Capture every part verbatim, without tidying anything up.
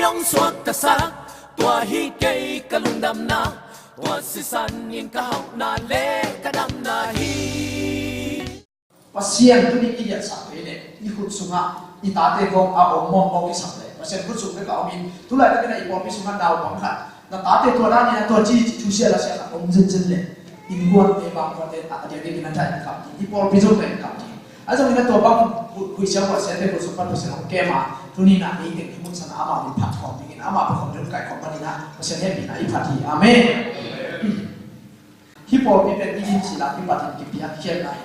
Hong suaktasak, tua hi kei ka lungdamna, tua sisan in ka hauhna le ka damna hi. Pasian tuni i liansak thei le i khut sungah i tate khawng a om mawkmawk i sak le Pasian khut sung bek a om in, tu laitakin a i pawlpi sungah naupang khat na tate tua dan in a tua ci ci thusia lasia khat om zenzen le innkuante bangkuante a diakdiakin a tha in kap ding, i pawlpi zong tha in kap ding. A zong in a tua bang hu- huihsia huaisiate khut sung pan Pasian hong kem a, tuni in a ei teng i mun sana amah min phat khawm dingin amah pawh khawm ding kaikhawm panin a Pasian hehpihna i phat hi. Amen. Hih pawlpi pen i din cila i patin kipiakkhiatna hi.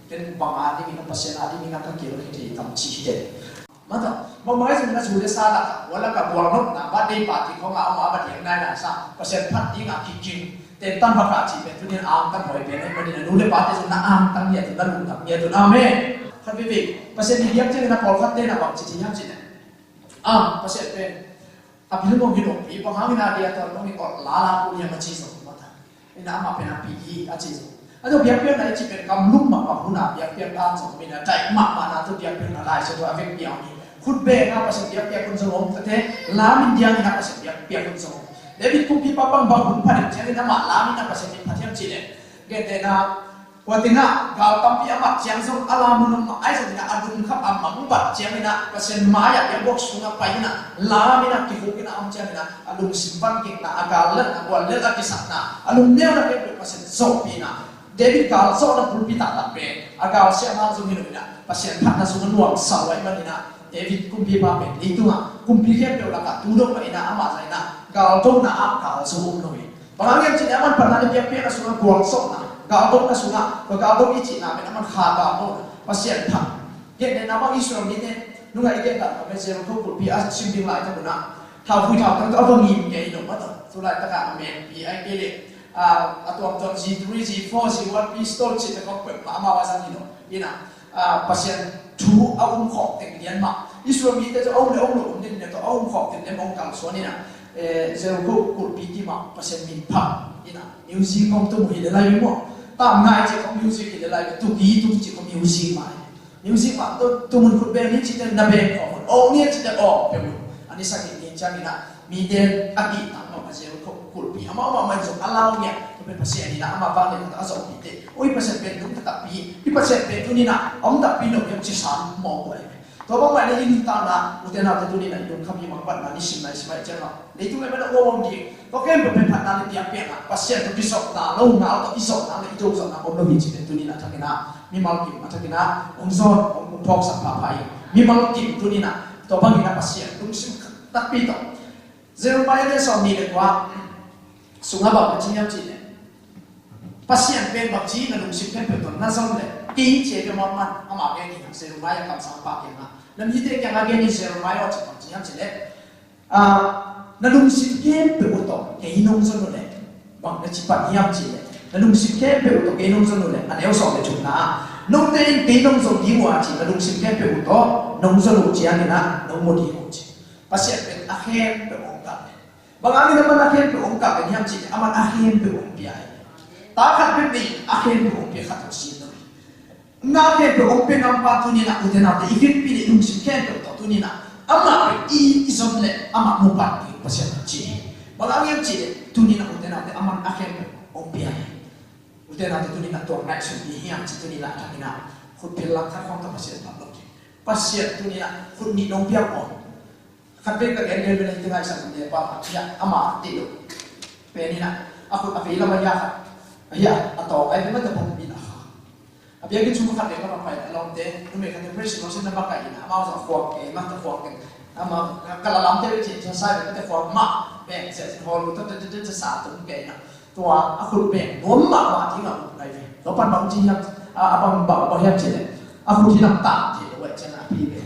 Ken bang a dingin a Pasian a dingin a ka kil hi thei tam ci hi te. Mata, bang mai zong na zu le sa laka, wa laka buang nopna, birthday party khong a om a va diang nai na sa, Pasian phat ding a kikin, ten tan va ka ci pen tunin ang tan hoi pen, hoi panin a nu le pate zong na ang tan nia tu na lung tan nia tu. Amen. Khat veve, Pasian i biak ciangin a pawlkhat te na bang ci ci hiam ci ne. Ah, Pasian pen a bil mong hi lo pi, bang hangin a dia tuan mong hi ot lala pu hiam a ci zong mata. Ina amah pen a pi hi a ci zong. A zong biakpiakna i ci pen kam lum mah bang hun a biakpiak dan zong min a daih mahmahna tu biakpiakna lai sia tu a vek piang hi. Khut beng a Pasian biakpiak hun zong om tate, lam in diang in a Pasian biakpiak hun zong om. David kumpipa bang bang hun pha deuh ciangin amah lam in a Pasian min phat hiam ci le. Gentehna Tua tengah gal tampi a mat ciang zong a lam hun om mah ahi zongin ah a lungkham a mangbat ciangin ah Pasian mai-ah biakbuak sungah pai in ah lam in ah kihuk in ah om ciangin ah a lungsim van kikna, a gal lel, a gual lel a kisakna, a lungneuna khempeuh Pasian zawhpih in ah David gal zawhna bulpi taktak pen a gal siahna zong hi lo in ah Pasian phatna sungah nuamsa luai man in ah David kumpipa pen leitungah kumpi khempeuh lakah tu dong mah in ah amah zah in ah gal dona ah gal zo om lo hi. Bang hang hiam cih leh aman phatna le biakpiakna sungah gualzawhna, galdona sungah, tua galdona i cihna pen aman kha galdona, Pasian phat. Gentehna bang Israel mite nungah i gentehna pen Jericho kulhpi a sim ding laitak unah thauvui thautang tawh a va ngim kei lo mah tawh. Tu laitakah a menpi ahih kei leh a tuamtuam G three, G four, G one pistol cihte khawng peuhmah amau a zang hi lo. Inah Pasian thu a um khawh teng lian mah. Israel mite cu a um le a um lo um ding le tawh a um khawh teng lian mah hong kalsuan inah Jericho kulhpi kimah Pasian min phat inah music hong tum hi le lai maw? Tam ngai cih khawng music hi le lai, tuki tum cih khawng music mah. Music mah tu mun khut beng ni cihte na beng khawh hun, awk ni cihte awk peuh hun. An i sak hi ni ciang inah mite a kihtak mah Pasian kulhpi amau mahmah in zong a lau ngiat. Tua pen Pasian in ah amah vang le a zawhpihte. Oi Pasian pen nungta takpi, i Pasian pen tuni in ah a om takpi lo hiam ci sam mawk uh ahi ve. Tua bang mah in i nuntakna ute naute tuni in ah i lungkham i mangbatna nisim na i sim ahih ciangah leitung le mena uam om ding. Tua khempeuh pen phatna le biakpiakna Pasian tawh kizopna lo ngal tawh i zopna le i do zopna om lo hi ci pen tuni in ah thakin ah mimal kim a thakin ah hong zawn hong phawksak phapha hi. Mimal kim tuni in ah tua bangin ah Pasian lungsim takpi tawh Jeremiah lian sawm nih le kua sungah bang a ci hiam cih leh Pasian pen bangci na lungsim khempeuh tawh na zon leh kei cia pia mawk man amah gen hi. Jeremiah kamsang pa kiangah na mite kiangah gen hi. Jeremiah aw ci bangci hiam cih leh na lungsim khempeuh uh tawh kei nong zon uh leh bang na ci pan hiam cih leh na lungsim khempeuh uh tawh kei nong zon uh leh a neu sawm le thumna ah note in kei nong zon ding uh a ci na lungsim khempeuh uh tawh nong zon uh ciangin ah nong mu ding uh ci. Pasian pen a khempeuh hong kah. Bang hangin a man a khempeuh hong kah pen hiam cih leh a man a khempeuh hong pia hi. Ta khat bek nei a khempeuh hong pia khat hong si lo hi. Na khempeuh hong pia ngampa tuni in ah ute naute i vekpi le i lungsim khempeuh tawh tuni in ah amah pen i i zon leh amah mu pan ding Pasian a ci hi. Bang hang hiam cih leh tuni in ah ute naute a man a khempeuh hong pia hi. Ute naute tuni in ah tua ngaihsun ding hiam cih tuni in ah a thakin ah khut phel lang khat khawng tawh Pasian phat lo ding. Pasian tuni in ah khut nih nong pia maw? Khat vei ka gen gen pen hei tengah i san le pa khat hiah ama teh lo. Pen inah a khut a vei lam a hiah khat a hiah a tawng ai pen mate pong bil a kha. A biakinn sung khat vei ka pai a lawmte numei khat vei president lo sin na bak a inah amau zong a khuak kei mate khuak kei. Ama ka la lamte vei cin sa sai vei mate khuak mah beng sia sin hall tawh tawh tawh sa tum kei inah. Tua a khut beng nuam mahmah ding a um lai ve. Tua pan bang ci hiam a bang bang bang hiam ci le a khut hi lam tam thei lo vai cian a pi ve.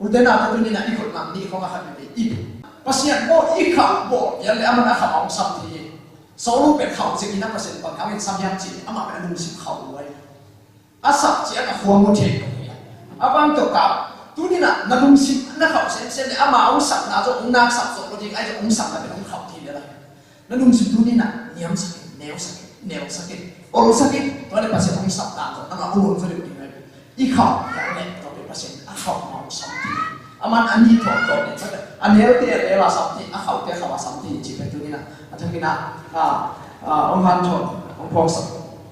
Ute naute tuni inah i khut lam nih khong a khat ve i Pasian bawl i khauh bawl pian le a man a khauh a hong sam thei. Saul pen khauh zek inah Pasian bang hangin sam hiam ci le amah pen a lungsim khauh lo vai. A sak ciang a khuang uh thei lo hi. A bang tawh kau tuni inah na lungsim na khauh semsem le ama hong sakna zong hong nak sak zawh lo ding ai zong hong sakna pen hong khauh thei le lai. Na lungsim tuni inah niamsak in, neusak in, neusak in, olsak in. Tua le Pasian hong sapna tawh nang a hong olsak deuh ding ai. I khauh piang le tua le Pasian a khauh ma hong sam ding. A man a ni thawh tawh le A nelte a nel a sam thei, a khauhte a khauh a sam thei cih pen tuni-in ah, a thakin ah, a, a, hong hanthawn, hong phawksak,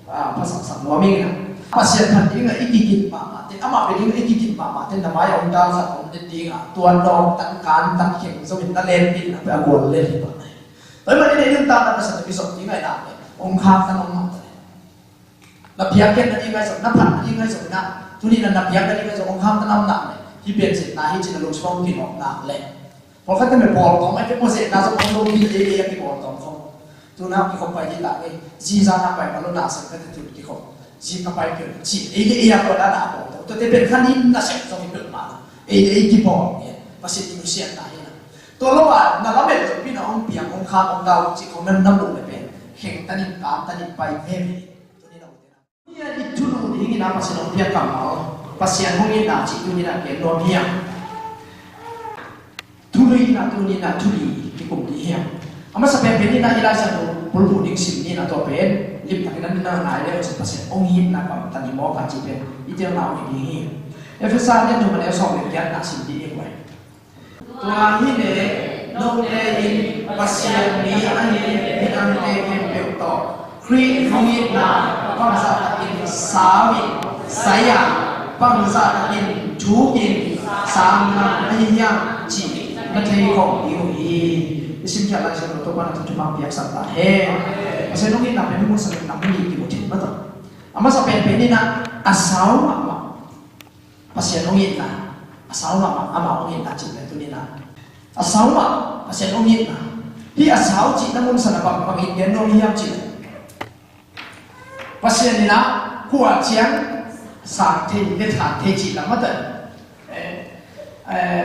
a, phatsaksak nuam ing in ah. Pasian phat dingah i kigin mahmah te, amah phat dingah i kigin mahmah te, na mai-ah hong dal khat om den dingah, tua nawngtan kantan kheng zongin na lenpihna pen a guallel hi pah hi. Tua ahih manin ei nuntakna Pasian tawh kizop ding ahih nak leh, hong khaktan om mah ta leh. Na biakpiakna ding ahi zong, na phatna ding ahi zong in ah, tuni-in ah na biakna ding ahi zong, hong khaktan om nak leh, hih pen zetna hi ci-in ah lungsim hong kinawh nak leh. Pawlkhatte pen bawltawm, a zetna zong hong lo hi, ei le ei a kibawltawm khawm. Tu-in ah kikhop pai ding ta ngei, zi zan ah pai mah lo, na sem khat teh tu-in kikhop. Zi ka pai peuh ci, ei le ei a tua dan a bawltawm. Tuate pen kha ni-in nasep zong hi peuhmah lo. Ei le ei kibawl ngiat, Pasian i nusiatna hi in ah. Tua lo-a na lamet lopi-in ah hong piang, hong khak, hong dal cih khawng na muh leh pen khengtanin, kantanin pai veve. Tuni-in ah ute na, hih a i thulu dingin ah Pasian hong piak kammal, Pasian hong itna cih tuni-in ah gen nuam hiam? Thulu in ah tuni-in ah thu li kikum ding hiam? A masa penpen in ah i Lai Siangtho bulphuh ding sim ni-in ah tua pen limtakin ah na ngai leh uh cin, Pasian hong itna kammal tawh hi mawk a cih pen i teelna uh hi ding hi. Efesa a lian thum a neu sawm le giatna sim dih ni uh ei. Tua hi leh note in Pasian mi ahi midangte khempeuh tawh Khrih hong itna bangzah takin sau in, sai a, bangzah takin thukin sang na ahi hiam cih na thei khawm ding uh hi. I simkhiat Lai Siangtho Topa'n a thu thuman piaksak ta hen. Pasian hong itna pen hong musak in ah hong it ding uh hi mah tawh. A masa penpen in ah a sau mahmah Pasian hong itna, a sau mahmah, amah hong itna cih leh tuni-in ah a sau mahmah Pasian hong itna. Hih a sau cihna mun san ah bang, bang in gen nuam hiam cih leh, Pasian in ah kua ciang sang thei, le than thei cih lam mah ta. Eh, eh,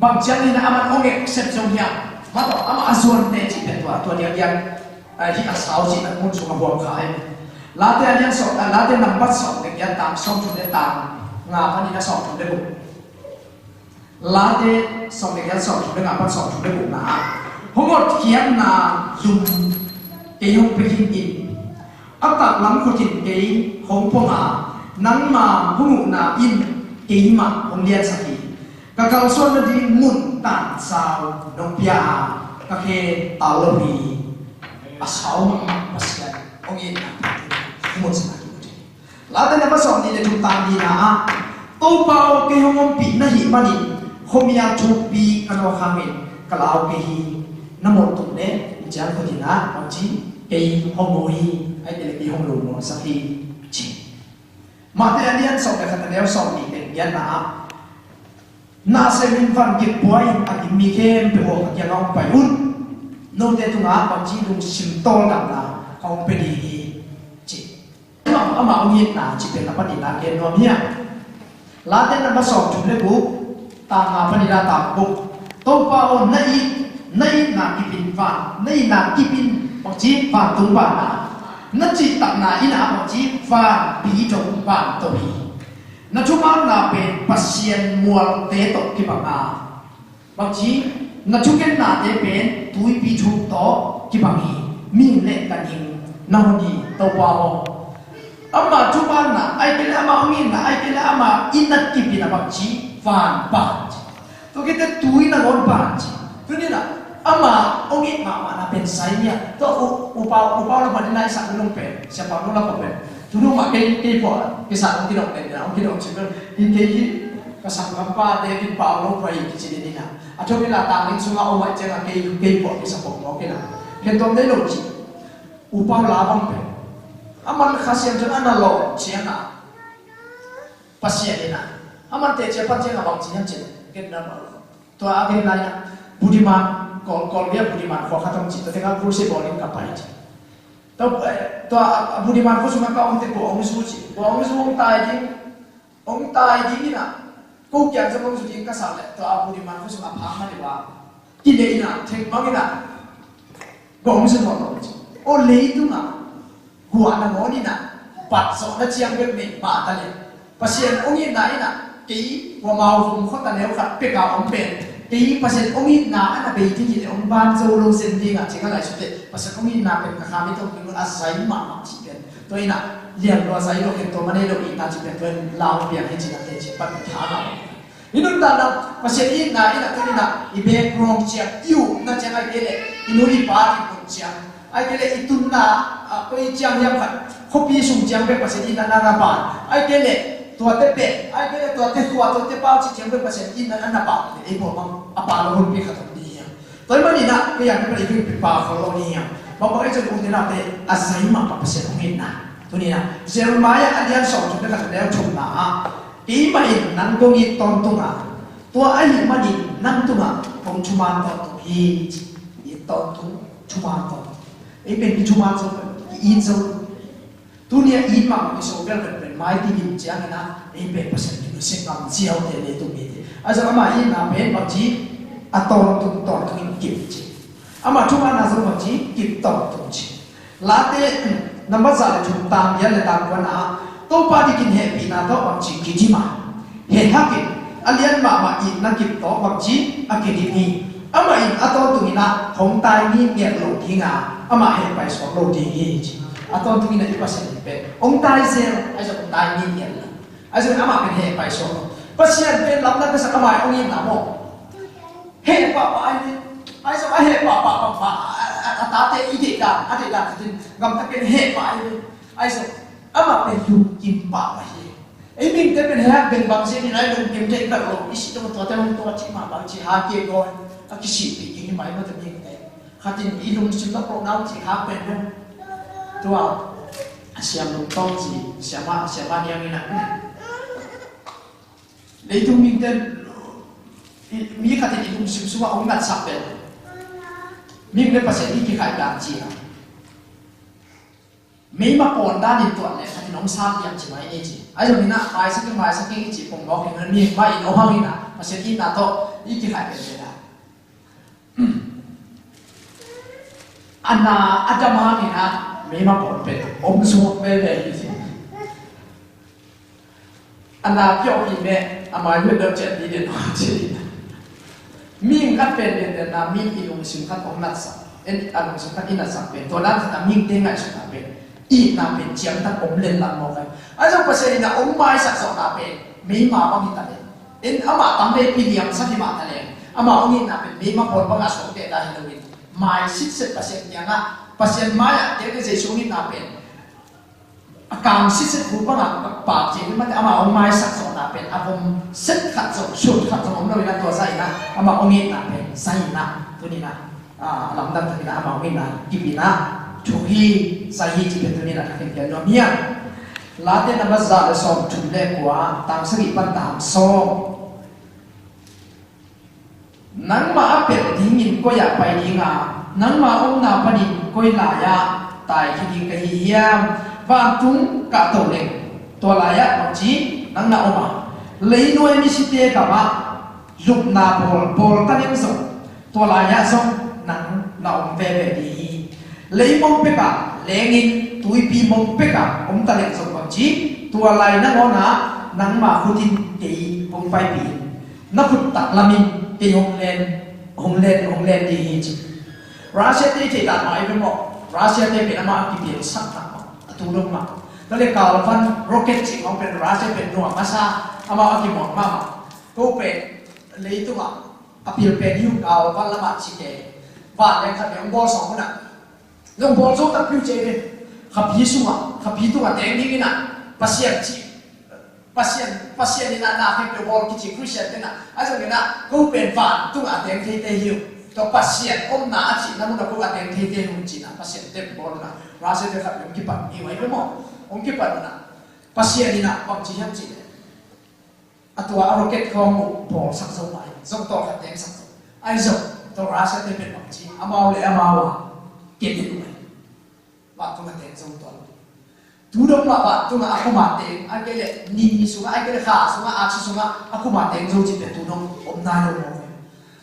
Bang ciangin amah hong accept zong hiam? Mah tawh amah a zuante cih pen tua, tua diakdiak, ah, hih a sau cihna mun sungah huam kha hi. Late a lian sawm, ah, Late nambat sawm le giat, tang sawm thum le tang nga panin a sawm thum le guk. Late sawm le giat, sawm thum le nga pan sawm thum le gukna ah, hong hotkhiatna lum kei hong pia khin in, a taklam khut in kei hong phuang a, nangma hong huhna in keimah hong liansak hi. Ka kalsuan nading mun tansau nong pia a, ka khe tal lo hi. A sau mahmah Pasian hong itna, hong muansak hi. Late nambat sawm nih le thum, tang lina ah, Topa aw, kei hong ompih na hih manin khuamial thukpi ka nawk hangin ka lau kei hi. Na mawh tung leh ciang khut in ah, bang ci, kei hong mu hi, ahih kei leh kei hong lungmuansak hi, ci. Matthai a lian sawm le khat a neu sawm nih le giatna ah, na sem in van gik pua in, a gim mi khempeuh aw, ka kiangah hong pai un. Note tungah bang ci, lungsim tawldamna ka hong pia ding hi, ci. Amah, amah hong itna cih pen a panin ah gen nuam hiam? Late nambat sawm thum le guk, tang nga panin ah tang guk. Topa aw, na it, na itna kip in van, na itna kip in, bang ci, vantung vanah, na cihtakna in ah, bang ci, vanpi dong vanto hi. Na thumanna pen Pasian mualte tawh kibang a, bang ci, na thukennate pen tuipi thuk tawh kibang hi. Mihing le ganhing na hon hi, Topa aw. Amah thumanna, ahih kei leh amah hong itna, ahih kei leh amah itna kip in ah, bang ci, van ban ci. Tua khit teh tui nangawn ban ci. Tuni-in ah amah hong it mahmahna pen sai hi a. Tua u, upa, upa lo pan in ah i sak lung pen, Sia Pau lo la pau pen, tu nu mah kei, kei pua kisa hong kidong pen, hong kidong ci pen, hi kei hi, ka sanggampa David Pau lo pai kici den in ah. A thawkik la tang inn sungah om ahih ciangah kei, kei pua kisa pok mawk in ah, khen tuam dei lo ci. Upa la bang pen, a man Kha Siangtho in a na lawh ciangah, Pasian in ah, a man teci a pan ciangah bang ci hiam cih leh, kei na ma lo. Tua a gen lai-in ah, Budiman, Kawl, Kawl bia Budiman khua khat om ci, tua tengah crusade bawlin ka pai ci. Tua, eh, tua a, a Budiman khua sungah ka om teh kua hong zu ci, kua hong zu, hong tai ding, hong tai ding in ah, ko kiang zong hong zu ding ka sa leh, tua a Budiman khua sungah phak mah ding uh a, kileh in ah, theng bang in ah, kua hong zu nawn lo ci. Aw, leitungah kua nangawn in ah, bat zawhna ciang bek nei mah ta leh, Pasian hong itna in ah, kei kuamah vum khuata neu khat pek a om pen, kei Pasian hong itna a na bei ding hi leh hong ban zo lo zen ding ah, ci ka lai sute, Pasian hong itna pen ka kha mi tawh kingin a zai mahmah ci pen. Tua in ah, lian lua zai lo, khen tua ma nei lo itna ci pen, tua in lau piang hi ci na te ci pan ka tha lo. I nuntakna Pasian itna in a tuni-in ah i background ciang, i upna ciang, ahih kei leh i nu i pa kikum ciang, ahih kei leh i tunna, ah, koi ciang hiam khat, khuapi sung ciang bek Pasian itna na na pan, ahih kei leh tuate pen, ahih kei leh tuate khua, tuate pau cih ciang bek Pasian itna na na pan, ei pawl bang a pan lo hunpi khat om ding hiam? Tua ahih manin ah kei a kipan i kipikpa khol lo ding hiam? Bangbang ei cun ute naute a zai mahmah Pasian hong itna. Tuni-in ah Jeremiah a lian sawmthum le khat, a neu thumna ah, keimah in nang kong it tawntung a, tua ahih manin nang tungah kong thuman tawntung hi, ci. It tawntung, thuman tawntung. Ei pen i thuman zo, i it zo. Tuni-a it mahmah i so vel pen pen mai ti lim ciangin ah ei pen Pasian kinusia ngam ziaute leitung mite. Ahi zong ama itna pen bangci, a tawntung tawntung in kip ci. Ama thumanna zong bangci, kip tawntung ci. Late, hmm, nambat za le thum, tang giat le tang kuana ah, Topa dikin hehpihna tawh bangci kidim a, hehhak in, a lian mahmah itna kip tawh bangci a kidim hi. Amah in a tawntungin ah hong tai ngitnget lo ding a, amah hehpai suak lo ding hi, ci. A tawntungin ah i Pasian in pen hong tai zel, ahi zong hong tai ngitnget lo. Ahi zong amah pen hehpai suak lo. Pasian pen lamdang ka sak, amah hong itna maw? Heh pahpah ahi ve. Ahi zong a heh pahpah pahpah, a, a, a tate i deih dan, a deih dan khatin gamta pen heh pah ahi ve. Ahi zong amah pen lungkim pahpah hi. Ei mihingte pen heh beng bang si ni, ahi lungkim thei khat lo, i si dong tuate hong tua cih mah bang ci ha kei gaw, a kisihpih ding hi mah i mata mihingte. Khatin i lungsim na pawh nau cih ha pen dong. Tua a siam lungtawng ci, siamah, siamah niang in ah. Leitung mihingte, mi khatin i lungsim sungah hong natsak pen, mihing le Pasian i kikhaih dan ci a. Meima pawn dan in tuat le khatin hong sat liam ci mai ni ci. Ahi zongin ah maisak ing, maisak ing i ci pongmawk in, mi mah in hong hang in ah Pasian itna tawh i kikhaih pen pen a. A na a dam hangin ah meima pawn pen om suak veve hi ci. A na piawh hi meh, a mai huat deuh ciat dih den hong ci. Mihing khat pen pen na mi i lungsim khat hong natsak, en a lungsim khat i natsak pen tua dan khat a mihingte ngaihsutna pen, itna pen ciamtak om lenlang mawk ai. Ahi zong Pasian in a hong maisak zawhna pen meima bang hi ta leng, en amah tam veipi liamsak hi mah ta leng, amah hong itna pen meima pawn bang a suangte ta hi loin, mai sitset Pasian kiangah, Pasian mai-ah teek le Jesu hong itna pen a kang sitset hu bangah pak ciangin mate amah hong maisak zawhna pen a vom set khat zong, sut khat zong om loin a, tua zah in ah amah hong itna pen zai in ah tuni in ah, ah, lamdang takin ah amah hong itna kip in ah thu hi, zai hi cih pen tuni in ah ka khenkhia nuam hi a. Late nambat za le sawmthum le kua, tang sagih pan tang sawm. Nangmah a pelh dingin koi-ah pai ding a, nangmah omna panin koi lai-ah taikhia ding ka hi hiam? Vantung kahto leng tua lai-ah bangci nang na om a, leinuai misite gamah lupna bawl, bawl ta leng zong tua lai-ah zong nang na om veve ding hi. Lei mong pekah lengin tuipi mong pekah om ta leng zong bangci tua lai nangawnah nangma khutin kei hong paipih in. Na khut taklamin kei hong len, hong len, hong len ding hi ci. Russia te i theih dan mah i ve maw? Russia te pen amah a kipiangsak tak mah, a tu dong mah. Tua le kalvan rocket cih mah pen Russia pen nuam a sa, amah a kimuang mahmah. Ko pen leitungah a pil pen hi uh, kalvan lamah cite. Van leng khat leng bawl sawm hunah. Zong bawl zo takpi uh ci ei ve. Khapi sungah, khapi tungah teng dingin ah Pasian ci, Pasian, Pasian in ah na khempeuh bawl kici Khristian te in ah. Ahi zongin ah ko pen vantungah a teng theite hi uh. Tua Pasian omna a cihna munah ko a teng theite hi uh ci-in ah Pasian te bawl un ah. Russia te khat hong kipan hi uh ahi ve maw? Hong kipan un ah. Pasian in ah bang ci hiam cih leh, a tua a rocket khawng uh bawlsak zo mah hi. Zong tawlkhat tengsak zo. Ahi zong tua Russia te pen bang ci, amau le amau a ke ding uh ahi. Vantung a teng zo tuan. Tu dong mah vantung a, a kuma teng, a kei le ni sungah, a kei le kha sungah, aksi sungah a kuma teng zo cih pen tu dong om nai lo mawk hi.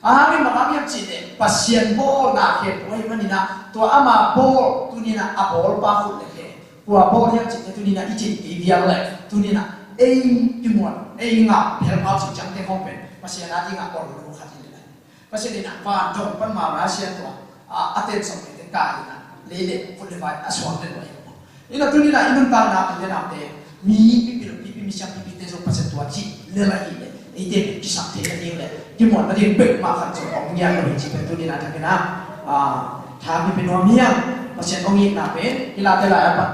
A hangin bang hang hiam cih leh Pasian bawlna khempeuh ahih manin ah, tua ama bawl tuni-in ah a bawlpa khut le khe. Kua bawl hiam cih leh tuni-in ah i cin kei vial leh tuni-in ah ei kimuan, ei ngah, bel pau cih ciangte khawng pen Pasian a dingah bawl lo khat hi leh. Pasian in ah van dong pan ma Russia tua, a, a ten sawm te kai in ah lei le khut le vai a suang le lo ahi. Ina tuni-in ah i nuntakna tute naute, mi pipi lo pipi, mi siam pipite zong Pasian tua cih lel ahi leh, eite pen kisap theihna ding le kimuanna ding peuhmah khat zong om ngiat lo hi cih pen tuni-in a thakin ah, ah, tha kipia nuam hi hang. Pasian hong itna pen hih Late lai ah pan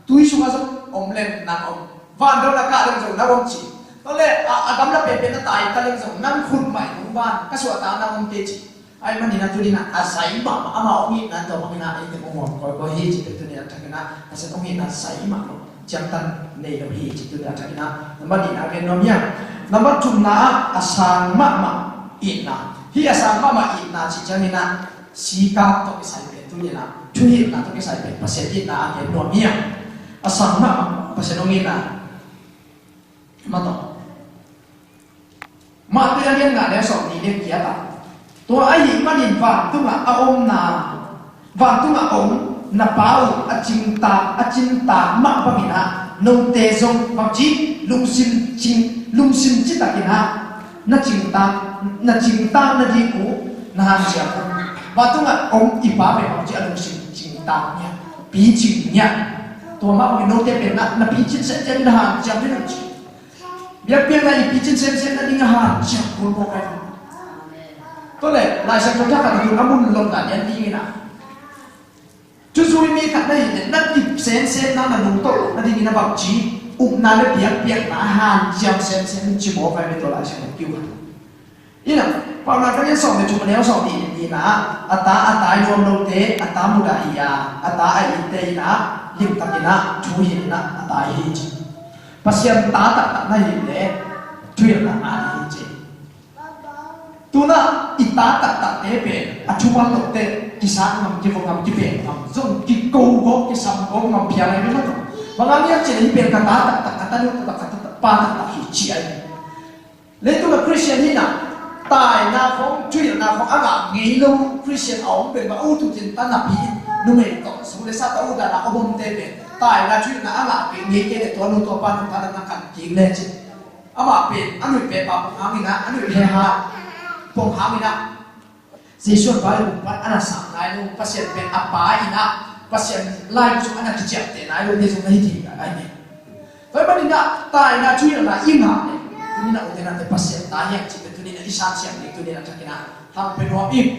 tui sungah zong om leng nang om, van dong na kah leng zong nang om ci. Tua leh a, a gamla penpen na tai ta leng zong nang khut mah in hong van, ka suahtak nang om kei ci. Ahih manin a tuni-in a zai mahmah, amah hong itna tua bangin a eite hong muang kawikawi hi cih pen tuni-in a thakin ah Pasian hong itna zai mahmah, ciangtan nei lo hi cih tuni-in a thakin ah nambat nihna gen nuam hi hang. Nambat thumna ah a sang mahmah itna. Hih a sang mahmah itna cih ciangin ah sikap tawh kisai pen tuni-in ah thuhilhna tawh kisai pen Pasian itna a gen nuam hi hang. A sang mahmah Pasian hong itna. Mah tawh Matthai a lian nga, neu sawm nih le giat ah, tua ahih manin vantungah a omna, vantungah om na Pa uh a cintak, a cintak mah bangin ah note zong bangci lungsim cing, lungsim citakin ah na cintak, na cintak nading uh na hanciam un. Vantungah om i Pa pen bangci a lungsim cintak ngiat, picing ngiat. Tua mah bangin note pen na, na picin semsem, na hanciam ding un ci. Biakpiakna i picin semsem nading a hanciam kul mawk ahi. Tua leh Lai Siangtho thakhat ah tun a mun lon dan lian dingin ah, thuzui mi khat na hih leh na kip semsem na, na nungtolh nadingin a bangci upna le biakpiakna a hanciam semsem ci mawk ahi, tua Lai Siangtho kiu khat. Ina, Paunak a lian sawm le thum, a neu sawm nih le nihna ah, a ta a tai nuam lote a ta mudah hi a, a ta a itte in ah limtakin ah thuhilh in ah a tai hi ci. Pasian ta taktak na hih leh thuhilhna ngah ding hi ci. Tu-in ah i ta taktakte pen a thuman lote kisat ngam, kivo ngam, kipen ngam, zong kiko gawp, kisam gawp ngam phial ahi mah tawh. Bang hang hiam cih leh hih pen ka ta taktak, ka tanu taktak, ka tapa taktak hi ci ahi. Leitung a Khristian hihna, taina khawng, thuhilhna khawng a ngah ngei lo Khristian a om pen bang, u tutin ta napi in, numei tawh, zu le sa tawh, u dan a om omte pen taina thuhilhna a ngah ngei kei leh tua nu tua pa nungta na kan kik le ci. Amah pen a nuih pehpah pong hangin ah, a nuih heha pong hangin ah, Jesuh a pai kumpat a na sak nai lo, Pasian pen a Pa in ah, Pasian lai zong a na kiciamteh nai lo, te zong na hi thei ahi ve. Tua ahih manin ah taina thuhilhna i ngah leh, tuni-in ah u te nau te Pasian ta hi hang cih pen tuni-in ah i sansiam ding tuni-in ah thakin ah thang pia nuam ing.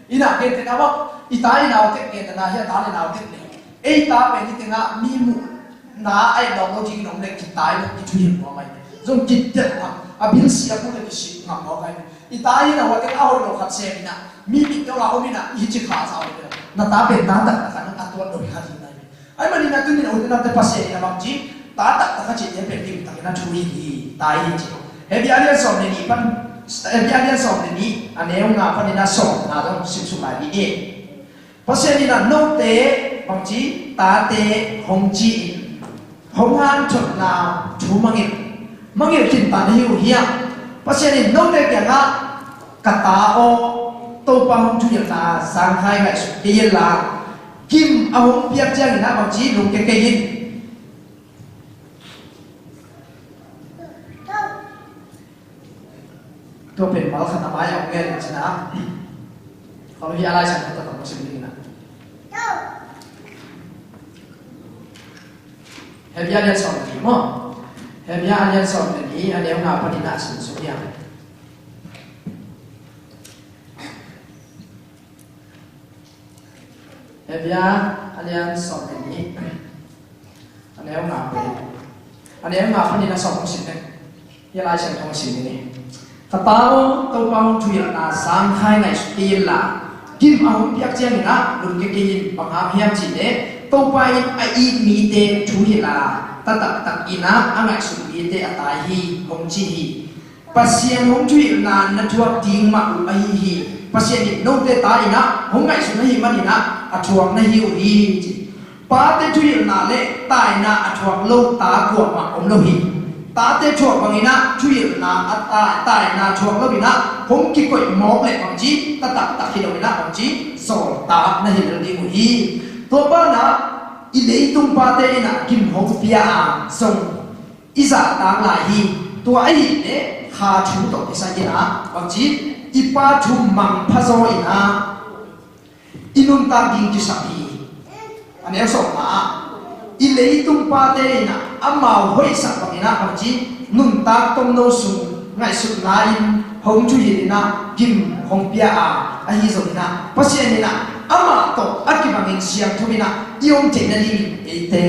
Ina, gentehna bang, i ta i nau tek gentehna hi a, ta le nau tek le. Ei ta pen i tengah mi muhna a et lawm lo dingin om leh kitai lo, kithuhilh nuam ahi. Zong kidelh ngam, a bilsi a mu leh kisik ngam mawk ahi. I ta i nau a teng a hoih lo khat sem in ah, mi mit dongah om in ah, i hici kha sa om in ah, na ta pen ta taktak a na a tuat lo hi kha ding ahi. Ahih manin ah tuni-in ah u te nau te Pasian in a bangci ta taktak a cihte pen limtakin a thuhilh hi, tai hi ci. Hebru a lian sawm le nih pan, Hebru a lian sawm le nih, a neu nga panin a sawmna dong simsuk lai dih ni. Pasian in ah note bangci tate hong ci-in hong hanthotna thu mangngilh, mangngilh khinta na hi uh hiam? Pasian in note kiangah, ka ta aw, Topa hong thuhilhna zangkhai ngaihsut kei inla, gim a hong piak ciangin ah bangci lungkia kei in. Tua pen mal khat a mai a hong ngen cina. Khawl hi a, Lai Siangtho taktak hong sim ding ina. Hebru a lian sawm le nih maw? Hebru a lian sawm le nih, a neu nga panin a simsuk hiam? Hebru a lian sawm le nih, a neu nga pen, a neu nga panin a sawm hong sim leng, hih Lai Siangtho hong sim ni. Ka ta aw, Topa hong thuhilhna zangkhai ngaihsut kei inla, gim a hong piak ciangin ah lungkia kei in. Bang hang hiam cih leh Topa in a it mite thuhilh a, ta taktak in ah a ngaihsut mite a tai hi, hong ci hi. Pasian hong thuhilhna na thuak ding mah uh ahi hi. Pasian in note ta in ah hong ngaihsun ahih manin ah a thuak na hi uh hi, ci. Pate thuhilhna le taina a thuak lo ta kuamah om lo hi. Tate thuak bangin ah thuhilhna a ta-, taina thuak lo in ah hong kikoih mawk leh bangci ta taktak hi lo in ah bangci sawltak na hi lel ding uh hi. Tua banah i leitung pate in ah gim hong pia a, zong i zahtak lai hi. Tua ahih leh kha thu tawh kisai in ah bangci i Pa thu mangpha zaw in ah i nuntak ding kisam hi. A neu sawmna ah, i leitung pate in ah amau hoihsak bangin ah bangci nuntak tomno sung ngaihsutna in hong thuhilh in ah gim hong pia a, ahi zongin ah Pasian in ah amah tawh a kibangin siangtho in ah i om theih nadingin eite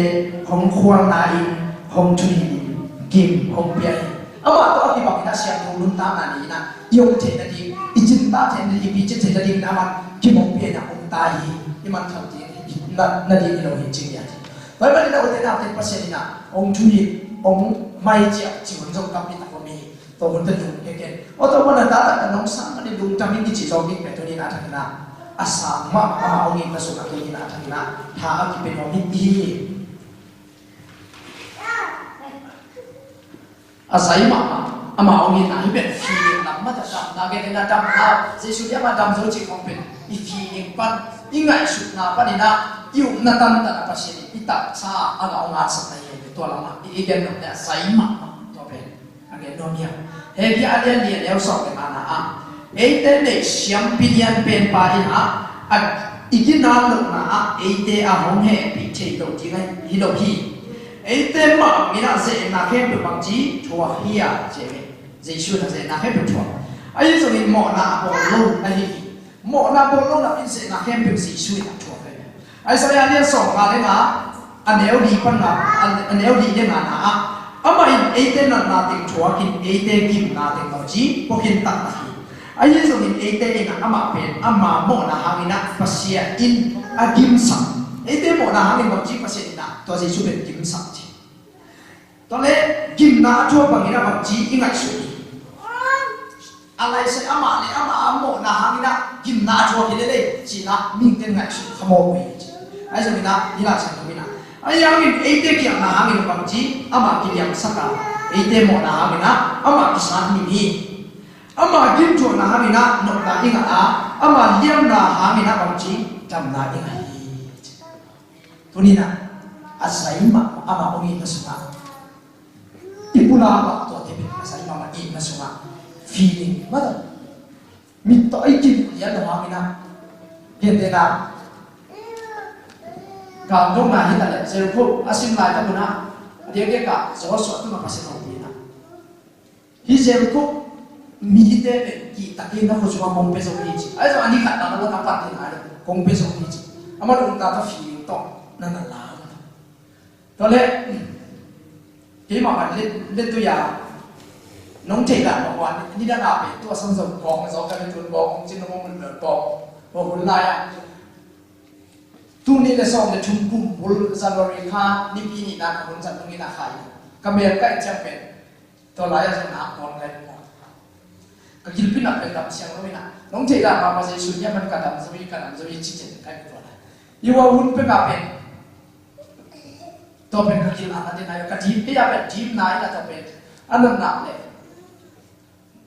hong khualna in hong thuhilh in gim hong pia hi. Amah tawh a kibangin ah siangtho nuntakna nei in ah i om theih nading, i cinta theih nading, i picin theih nadingin amah gim hong pia in ah om ta hi. I mangthang ding hi nading hi lo hi ci hi a ci. Tua ahih manin ah ute naute, Pasian in ah hong thuhilh, hong mai ciah ci hun zong tampi tak om hi. Tua hun teh lungkia ken. Aw, tua hun a taktak a nong sang mah ni, lungdam ing kici zong ding pen tuni in a thak in ah a sang mah, amah hong itna sungah tuni in a thak in ah tha a kipia nuam hi. A zai mahmah, amah hong itna hih pen feeling lam mah tawh damna gen in ah damna, Jesu liamah dam zo cih khong pen i feeling pan, i ngaihsutna pan in ah i upna tantan a Pasian in i taksa a ngah hong atsak na hi. Tua lamah i, i gen nop leh a zai mahmah tua pen a gen nuam hi a. Hebru a lian li, a neu sawm le ngana ah, eite neih siampi lian penpa in ah a, i ginat lohna ah eite a hong hehpih thei lo ding ahi hi lo hi. Eite mah in ah zehna khempeuh bangci thuak hi a ci hi. Jesu in ah zehna khempeuh thuak. Ahi zongin mawhna a bawl lo ahi hi. Mawhna bawl lo napi in zehna khempeuh Jesu in ah thuak hi. Isaiah lian sawm nga le nga, a neu li pan nga, a, a neu li le ngana ah, amah in eite natna teng thuakin eite gimna teng bangci puakin taktak hi. Ahi zongin eite in ah amah pen ama mawhna hangin ah Pasian in a gimsak. Eite mawhna hangin bangci Pasian in ah tua Jesu pen gimsak ci. Tua leh gimna a thuak bangin ah bangci i ngaihsut hi. A laisai amah le amah a mawhna hangin ah gimna a thuak hi lel ei ci-in ah mihingte in ngaihsut kha mawk uh hi ci. Ahi zongin ah hih Lai Siangtho in ah, ahi hangin eite khialhna hangin bangci amah kiliamsak a, eite mawhna hangin ah amah kisat ning hi. Amah gimthuakna hangin ah nopna i ngah a, amah liamna hangin ah bangci damna i ngah hi. Tuni in ah a zai mahmah amah hong itna sungah i pulak mah tuate pen a zai mahmah itna sungah feeling mah tawh mit tawh i kim lian lo hangin ah, gentehna, gamdongna hi ta leh Jericho a sim laitak un ah a diakdiak ah Joshua tungah Pasian hong pi in ah, hih Jericho mite pen kihtakin na khut sungah kong pia zo hi ci. Ahi zong a ni khat na na wan a pan ding a leh kong pia zo hi ci. Amah nungta tawh feeling tawh na na la mah. Tua leh keimah van let, let tui a nong theih dan mah wan nidang a pen tua sang zong kawng zong ka le tun kawng hong cin nong hong mun kawng hong hun lai a. Tul nih le sawm le thum kum bul January kha Nipi nihna ka hun zat nungin a khai. Ka mel kaih ciang pen tua lai-ah zong nak kawm lai maw. Ka gilpi nak pen dam siang lo in ah, nong theih dan mah Jesu niam man ka dam zo hi, ka dam zo hi ci ciang kai tua lai. I ua hun pek ah pen tua pen ka gil an a den ai, ka dim pek ah pen dim nai in ah tua pen a nat nak leh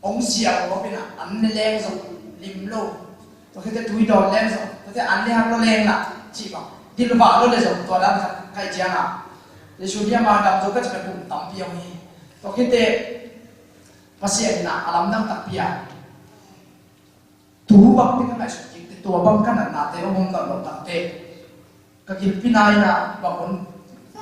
ong siang lo in ah, an ne leng zong lim lo. Tua khit teh tui dawn leng zong, tua teh an ne hak lo leng lah cih bang, dil vah lo le zong tua dan khat kai ciang a, Jesu niam a dam zo ka ci pen kum tampi om hi. Tua khit teh Pasian in ah a lamdang takpi a, tu bang te ka ngaihsut kik teh, tua bang ka natnate hong om nawn lo tak teh, ka gilpi nai in ah bang hun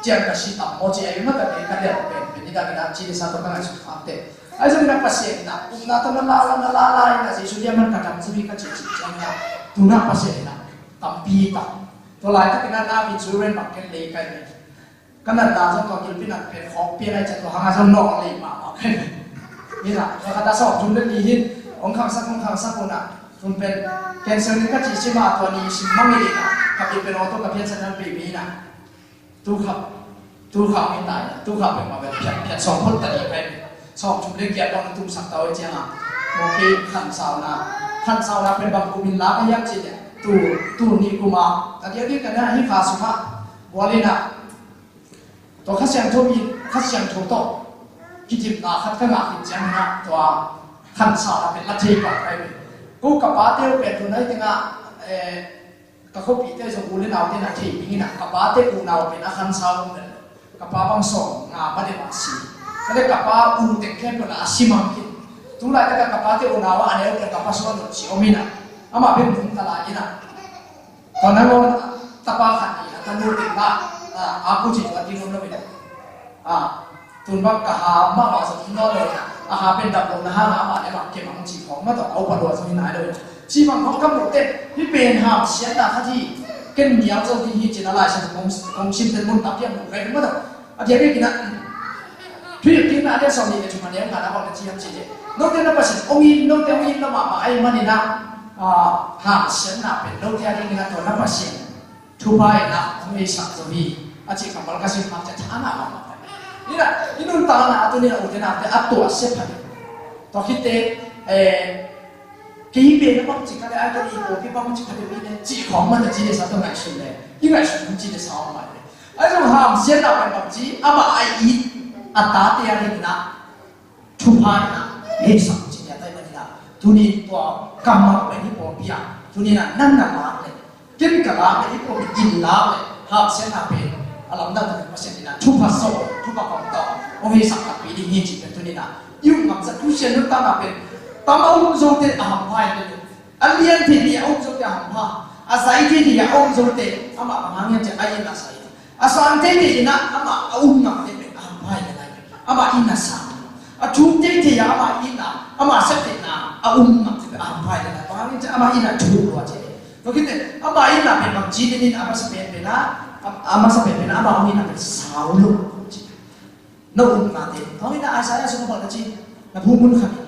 ciang ka si tam maw ci, ahi mah ka te ka lian pen pen nidang in ah ci le sa tawh ka ngaihsut khak teh. Ahi zongin ah Pasian in ah upna tawh na la la, na la la in ah Jesu niam man ka dam zo hi ka ci cih ciangin ah, tu in ah Pasian in ah tampi tak. Tua laitak in ah na min su ren bang ken lei kai pen. Ka natna zong tua gilpi nak pen khawk pian ai ciah tua hang a zong nawng lei mahmah pen. Hi lah, tua khat a sawm thum le li hin hong khangsak, hong khangsak un ah, tun pen cancer ni ka ci si mah tua ni sim mang hi ding ah, ka pi pen aw tua ka piansak nan pi mi in ah. Tu kha, tu kha mi tai, tu kha pen ma pen phiat, phiat sawm phot ta ni pen. Sawm thum le giat bang tumsak ta oi ciang a. Maw kei khansauna, khansauna pen bang kum in la ka hiam ci leh, tu, tu ni kum a, ka diak diak ka na hi kha sung a, bual in ah. Tua Kha Siangtho in, Kha Siangtho tawh kidimna khat ka ngah khit ciangin ah tua khansauna pen la thei pah kai ve. Ko ka pate uh pen tu nai tengah, eh, ka khuapihte zong u le naute na thei dingin ah ka pate unau pen a khansa um pen ka pa bang sawm nga ma deuh a si. Ka le ka pa u teng khempeuh la a si mang khin. Tu laitak a ka pate unau ah a neu pen ka pa suan uh ci om in ah, amah pen nung ka lai in ah. Tua nangawn tapa khat nih a tanu pen mah, ah, a pu cih tua ding om lo in ah. Ah, tun bang ka ha mah mah zong om nawn lo in ah. A ha pen dap lo na ha la, amah le amah kemang ci khawng mah tawh a upa lua zong hi nai lo. Ci bang khawng kam lo te, hih pen hamsiatna khat hi, ken nial zo ding hi ci-in a Lai Siangtho kong, kong sim ten mun tam piang lo kai mah tawh. A diak bek in a, Thuhilhkikna a lian sawm nih le thum a neu nga na hawh na ci hiam cih leh, note na Pasian hong it, note hong itna mahmah ahih manin a, hamsiatna pen note a dingin a tua na Pasian thupha in a hong heisak zo hi, a cih kammal ka sim hang ciang tha na mahmah. Ina, i nuntakna a tuni-in a ute naute a tuahsia pha ding. Tua khit teh, eh, kei pen a bang ci ka leh, ai ka i pawlpi bang ci ka leh, i ne cih khawng mah na ci le sa tawh ngaihsun le, i ngaihsun ci le sa om mah le. Ahi zong hamsiatna pen bang ci, amah a it a tate a dingin a thupha in a heisak ci nia tai mah in a. Tuni tua kammal pen i pawlpi a, tuni-in a nang na lak le, ken ka lak le, i pawlpi in lak le, hamsiatna pen a lamdang takin Pasian in a thupha sawm, thupha kawmtaw hong heisak takpi ding hi cih pen tuni-in a i um ngam zah Khristian nuntakna pen tam a um zote a hampha hi. A lian thei thei a um zote a hampha, a zai thei thei a um zote amah bang hang hiam cih leh a itna sai. A sang thei thei in a amah a um ngam le pen a hampha hi le lai. Amah itna sang. A thuk thei thei a amah itna, amah sep theihna a um ngam le pen a hampha hi le lai. Bang hang hiam cih leh amah itna thuk lua ci. Tua khit teh amah itna pen bang ci dingin a masa pen pen a, a, a masa pen pen a amah hong itna pen sau lo ci. Na upnate. Thawngin a Isaiah sung a bang na ci, na phu mun khat in,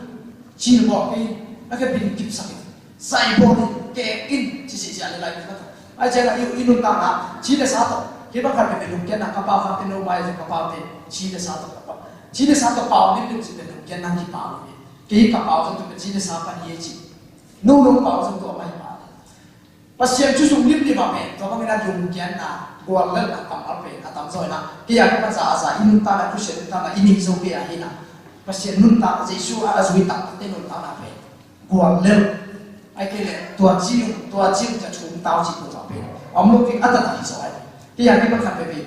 ci na bawk in, na khe pin kipsak in, zai bawl in, kek in, ci ci ci a le lai na tawh. Ai ciang a i, i nuntakna, ci le sa tawh. Kei bang khat peuhpeuh lungkiatna ka pau khat peuh no mai ka pau te, ci le sa tawh ka pau. Ci le sa tawh pau limlim ci peuh lungkiatna kipau lo. Kei ka pau zong tu peuh ci le sa pan hi ci. No no pau zong tu a mai pau. Pasian thu sung limlim ah pen, tua bangin a lungkiatna, guallelhna kammal pen a tamzaw in a, kei a kipan za a za, i nuntakna, Khristian nuntakna i ning zo kei a hi in a, Pasian nuntakna, Jesu a a zui taktakte nuntakna pen guallelh. Ahih kei leh tua ci, tua ci, tua thum tau ci tua pen a om lo kei a, taktak hi zaw ai. Kei a kipan khat veve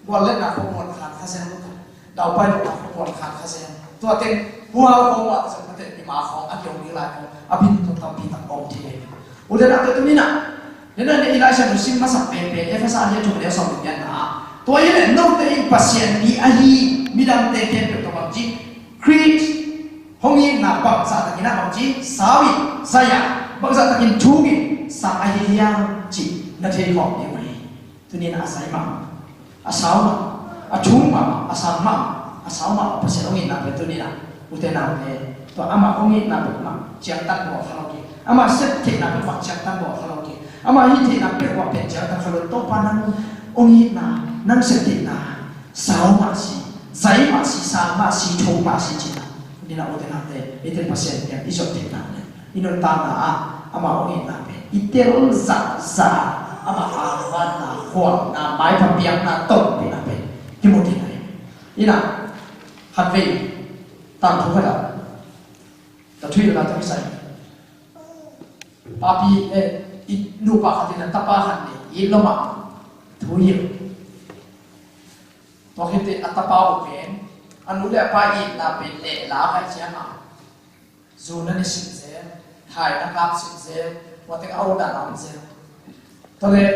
guallelhna khong muan khan kha zen lo ta. Daupai lo khong muan khan kha zen. Tua teng hua khong ah zong ka teh i ma khong a kiong ding lai khong a bin tung tampi tak om thei. U te nau te tuni-in a, nena ne i Lai Siangtho sim masak penpen Efesa a lian thum a neu sawm nih pianna. Tua hi leh note in Pasian mi ahi midangte khempeuh tawh bangci Khrist hong itna bangzah takin a bangci sau in, zai a, bangzah takin thuk in sang ahi hiam cih na thei khawm ding uh hi. Tuni-in a zai mah, a sau mah, a thuk mah, a sang mah, a sau mah, Pasian hong itna pen tuni-in a, u te nau te, tua amah hong itna pen mah ciangtan bawl kha lo kei. Amah sep theihna pen mah ciangtan bawl kha lo kei. Amah hih theihna pen mah pen ciangtan kha lo. Topa nang hong itna, nang sep theihna, sau mah si, zai mah si, sang mah si, thuk mah si ci-in a. Tuni-in a u te nau te, eite Pasian kiang i zot theihna pen i nuntakna ah amah hong itna pen i tel zahzah, amah a vanna, khualna, maipha piakna, tonpihna pen kimu thei lai. Ina, khatvei tangthu khat ah ka thuhilhna tawh kisai, papi, eh, i nupa khat in a tapa khat nei, i lawm ah thuhilh. Tua khit teh a tapa uh pen a nu le a pa itna pen leh la kai ciang a, zu na ne sin zel, hai na kap sin zel, tua teng a ol dan a om zel. Tua leh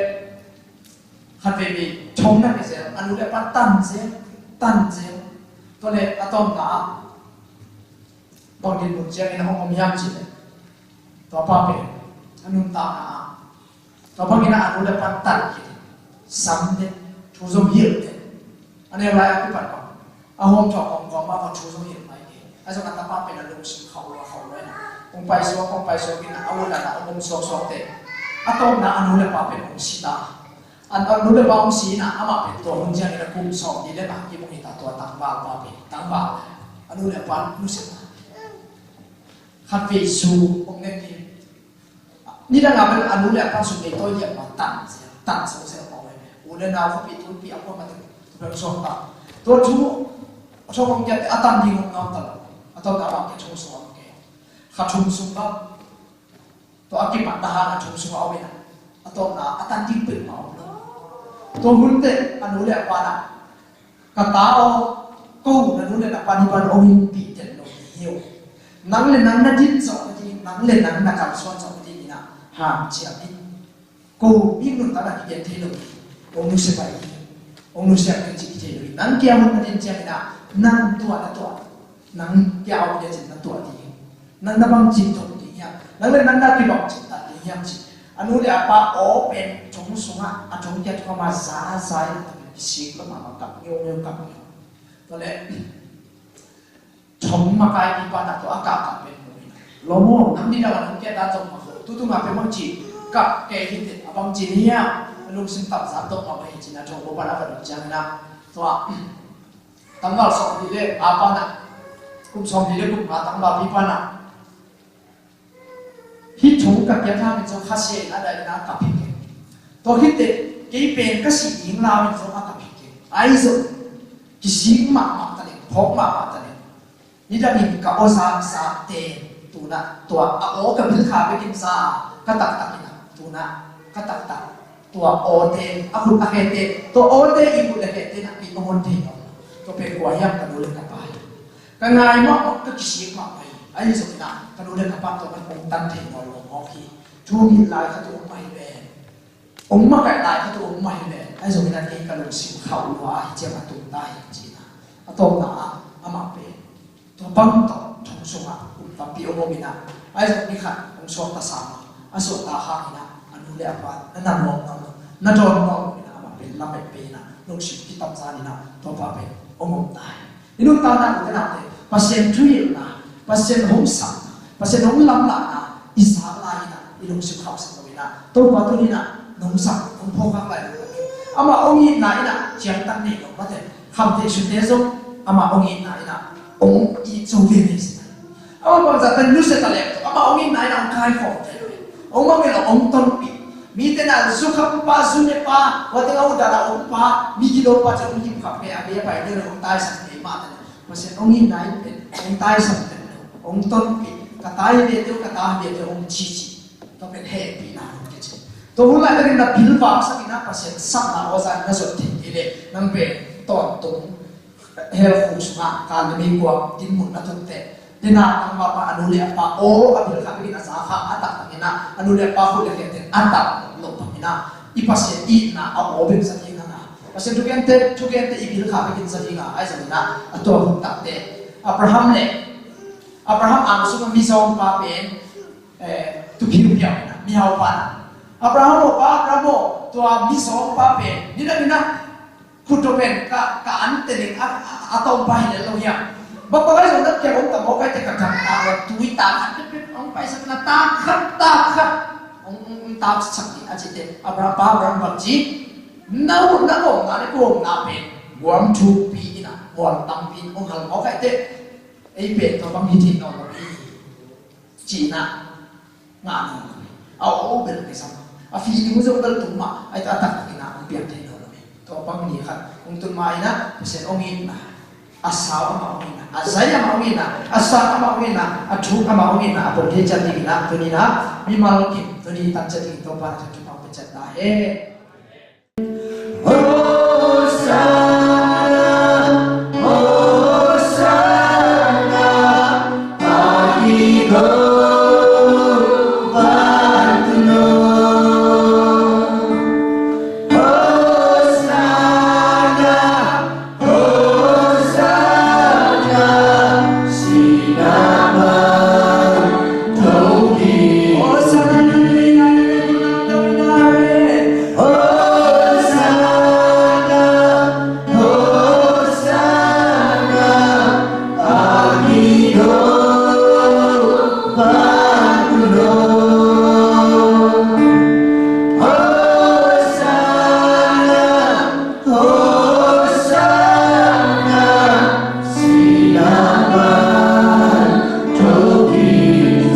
khat veve thong na ne zel, a nu le a pa tan zel, tan zel. Tua leh a tawpna ah bang dinmun ciangin a hong om hiam cih leh, tua pa pen a nuntakna ah tua bangin a nu le a pa tan kik, sam den, thu zong hilh den. A neu lai a kipan bang a hawm thawh kawmkawm mah bang thu zong hilh mai kei. Ahi zong a tapa pen a lungsim khauh lua khauh lua in a, hong paisuak hong paisuak in a, a ul dan a hong om suaksuak teh, a tawpna a nu le a pa pen hong si ta. A, a nu le a pa hong si in a, amah pen tua hun ciangin a kum sawmnih le nga kimu hi ta, tua tangval pa pen, tangval, a nu le a pa nusiatna. Khatvei zu hong ne kik. Nidang a pen a nu le a pa sum nei tawi lian mah tan zel, tan zo zel mah uh hi. U le nau khuapi tulpi a kuamah teng bel suak ta. Tua thu a thawk hong kiat a tan ding hong ngau ta lo. A tawpna ah bang kia thong sung a om kei. Kha thum sung bang. Tua a kimatna hang a thum sung a om in a, a tawpna a tan ding peuhmah om lo. Tua hun teh a nu le a pa in a, ka ta aw, ko na nu le na pa hih bang hong innpih den lo hi uh. Nang le nang na din zawh nading, nang le nang na kalsuan zawh nadingin a hanciam in. Ko mi nuntakna kigen thei lo hi. Hong nusia pai hi. Hong nusia kei cih thei lo hi. Nang kia hun na din ciangin a, nang tua na tua Nang kia au kia cin na tuah ding. Nang na bang cin tuah ding hiam. Nang le nang na kibang cin ta ding hiam cin. A nu le a pa aw pen thong sungah a thong kia thong ama za za in a tapen kisik lo mahmah kap ngiau ngiau kap ngiau. Tua le thong makai pipa na tua a kap kap pen mu in a. Lo mu nang ni da nang kia ta zong ma tu tu ma pen bang cin kap ke hi te a bang cin hiam. Lungsim tam za tok ma bai hi cin a thong bo pa na ka dong ciang na. Tua Tangval sawm nih le nga pana, kum sawm nih le kum nga tangval pi pana. Hih thu ka piak hangin zong khasia in a dai in a ka phi keng. Tua khit teh kei pen ka sih ding lam in zong a ka phi keng. Ahi zong kisik mahmah ta leng, phawk mahmah ta leng. Nidangin ka aw zangsa te tu-in ah tua a aw ka bil kha bekin za ka taktak in ah tu-in ah ka taktak tua awte, a khut a khete, tua awte i khut le khete na i ong on thei nawn lo. Tua pen kua hiam ka nu le ka pa hi. Ka ngai mah mah ka kisik mah mah hi. Ahi zongin ah ka nu le ka pa tua kan ong tan thei nawn lo mawk hi. Thu ngen lai khat ong mah hi ven. Ong makaih lai khat ong mah hi ven. Ahi zongin ah kei ka lungsim khauh lua ahi ciang a tung ta hi ci-in ah. A tawpna ah amah pen tua bang tawh thong sungah kum tampi ong om in ah, ahi zong ni khat ong suakta sam a, a suakta hangin ah a nu le a pa na na mawk nawn lo, na dawn nawn lo in ah amah pen lamet pe in ah lungsim kitamzan in ah tua pa pen ong om ta hi. I nuntakna ute naute Pasian thuhilhna, Pasian hong sakna, Pasian hong lamlahna i zak lai in ah i lungsim khauhsak lo in ah Topa tuni in ah nong sak nong phawk hak lai lo. Amah ong itna in ah ciangtan nei lo mate. Khamtheih sute zong amah ong itna in ah ong it zo veve si. Amah bangzah tan nusia ta leh amah ong itna in ah ong kaikhawm thei lo. Ong mangngilh lo, ong tonpih. Mite na zu kham pa, zu ne pa, ua teng a utdan a om pa, mi gilo pa ci ong him kham pe a, bei a pai ding ong taisan kei mah ta leh Pasian ong itna in pen ong taisan pen lo, ong tonpih. Ka tai ve teu, ka ta ve teu ong cici. Tua pen hehpihna hun kici. Tua hun laitakin na pilvangsak in ah Pasian sakna aw zan na zot thei kei leh nang pen tawntung hell khuk sungah kaa le meikuang dinmun na tunteh. Tena tangval pa a nu le a pa aw a bil kha bekin a za kha a taktak in ah a nu le a pa khut le khete a tak lo bang in ah i Pasian itna a aw bek za ding a na. Pasian thugente, thugente i bil kha bekin za ding a, ahi zongin ah a tua hun takte Abraham le Abraham ang sungah mizawngpa pen eh, tu phiuphiau in ah, mihau pa na. Abraham aw pa, Abraham aw, tua mizawngpa pen, nidang in ah, khut tua pen, ka, ka an tening, a, a, a tawmpa hi lel lo hiam. Bang bang ahi zong nak kia om ta mawk ahi te ka gam ta, tua tui ta khat pet pet, ong paisak na ta khat, ta khat. Ong, ong, ong ta sak ni, a ci te, Abraham pa, Abraham bang ci, na, na om na, na ko om na pen, guam thupi in ah, guam tampi in, ong hal mawk ahi te, ei pen tua bang hi thei nawn lo hi. Cihna ngah nawn lo hi. A aw bel kisam a feeling uh zong bel tung mah a taktak in ah hong piang thei nawn lo hi. Tua bang ni khat hong tun ma in ah Pasian hong itna, a sau amah hong itna, a zai amah hong itna, a sak amah hong itna, a thuk amah hong itna a pom thei ciat ding in ah tuni in ah mimal kim tuni tan ciat ding in Topa na thangthut hong pia ciat ta hen. Hosanna, Hosanna, Ahi Gopatuno. Hosanna, Hosanna, Sinah Bang Topi. Hosanna, Hosanna, Hosanna, Ahi Gopatuno. Hosanna, Hosanna, Sinah Bang Topi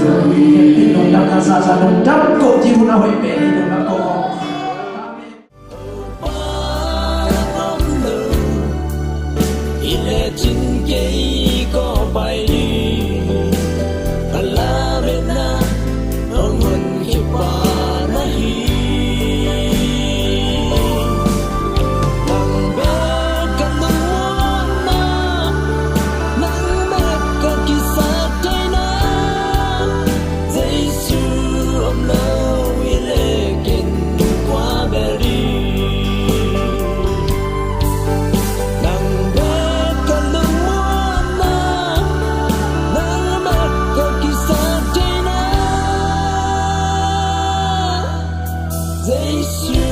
Topi. Lungdam kan sa sa lungdam ko ti hun a hoih pen hi lungdam ko. Amen. Pa ram lo, i le cin kei ko pai ni. Ka la ve na, nong hun ki pa na hi. Nang bek ka lungna, nang bek ka kisap theihna. Jesu om lo i le ken Jesu